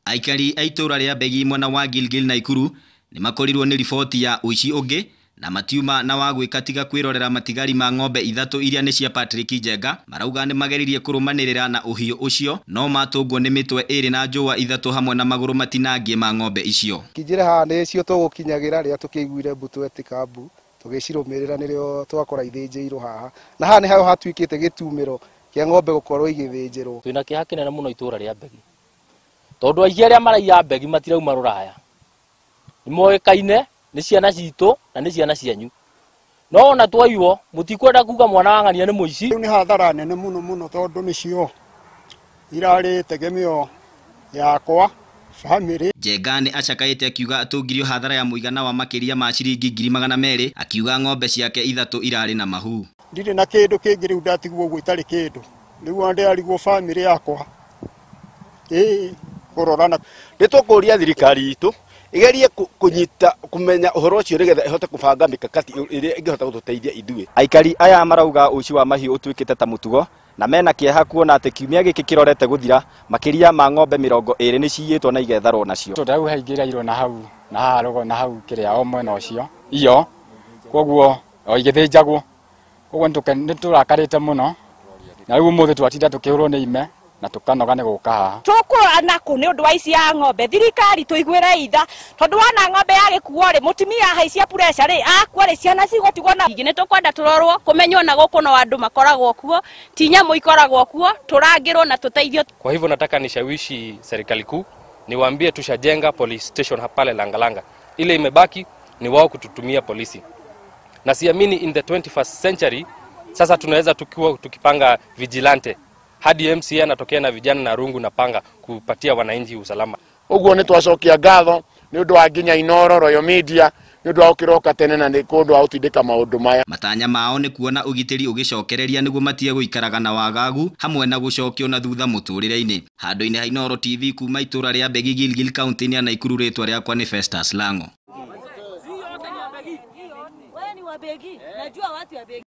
Aikari a itũũra rĩa Mbegi mwena wa Gilgil Naikuru nĩmakorirwo nĩ riboti ya ũici ũngĩ na matiuma na wa gwĩka tiga kwĩrorera matigari ma ng'ombe ithatũ iria nĩ cia Patrick Njenga. Marauga nĩmageririe kũrũmanĩrĩra na ũhiũ ũcio no matũngwo nĩ mĩtwe ĩrĩ na njũa ithatũ hamwe na magũrũ matinangie ma ng'ombe icio. Kinjĩre haha nĩcio tũgũkinyagĩra rĩrĩa tũkĩiguire mbutu etĩka mbu tũgĩcirũmĩrĩra nĩrĩo twakora ithĩnjĩirwo haha, na haha nĩho hatuĩkĩte gĩtumĩro kĩa ng'ombe gũkorwo igĩthĩnjĩrwo. Twĩna kĩeha kĩnene mũno itũũra rĩa Mbegi tondũ aici arĩa maraiya Mbegi matirauma rũraya, nĩmoĩkaine nĩ ciana citũ na nĩ ciana cianyu, no ona twaiywo mũtikwenda kuga mwana wa ng'ania nĩ mũici. Rĩu nĩ hathara nene mũno mũno tondũ nĩcio irarĩ tegemeo yakwa family. Njenga nĩ acakaĩte akiuga atũngirio hathara ya mũigana wa makĩria ma ciringi 200,000 akiuga ng'ombe ciake ithatũ irarĩ na mahu. Ndirĩ na kĩndũ kĩngĩ rĩu ndatigwo ũguo itarĩ kĩndũ, rĩu ona ndĩrarigwo family yakwa ĩĩ kũrorana. Nĩ tũkũria thirikari itũ igerie kunyita kumenya ũhoro ũcio nĩgetha ĩhote kũbanga mikakati ĩrĩa ĩngĩhota gũtũteithia ithuĩ. Aikari aya marauga ũici wa mahiũ ũtuĩkĩte ta mũtugo na mena kĩeha kuona atĩ kiumia gĩkĩ kĩrorete gũthira makĩria ma ng'ombe 20 nĩ ciyĩtwo na igetharwo nacio. Tondũ hau haingĩrairwo na hau na haha rũgo na hau kĩrĩa o mwena ũcio iyo koguo o igĩthĩnjagwo, koguo nĩ tũrakarĩte mũno na rĩu ũmũthĩ twatinda tũkĩhũrwo nĩ ime na tukanoga nĩ gũka haha. Tũkũra nakũ nĩ ũndũ wa ici ya ng'ombe, thirikari tũiguĩre itha tondũ wona ng'ombe yagĩkuo rĩ, mũtumia ahaicia pressure rĩ, akua rĩ, ciana cigũtigwo na Ningĩ nĩ tũkwenda tũrorwo kũmenywo na gũkũ no andũ makoragwo kuo, ti nyamũ ikoragwo kuo, tũrangĩrwo na tũteithio. Kwa hivyo nataka nishawishi serikali kuu niwaambie tushajenga police station pale Langalanga, ile imebaki ni wao kututumia polisi, na siamini in the 21st century sasa tunaweza tukiwa tukipanga vigilante hadi MCA anatokea na vijana na rungu na panga kupatia wananchi usalama. Uguo nĩ twacokia ngatho nĩ ũndũ wa nginya Inooro Royal Media nĩ ũndũ wa gũkĩroka tene na nĩ kũndũ wa gũtindĩka maũndũ maya. Matanya mao nĩ kuona ũgitĩri ũgĩcokereria nĩguo matige gũikaraga na wagagu hamwe na gũcokio na thutha mũtũrĩre-inĩ. Handũ-inĩ ha Inooro TV kuma itũũra rĩa Mbegi Gilgil kaunti-inĩ ya Naikuru, rĩtwa rĩakwa nĩ Festus Lango.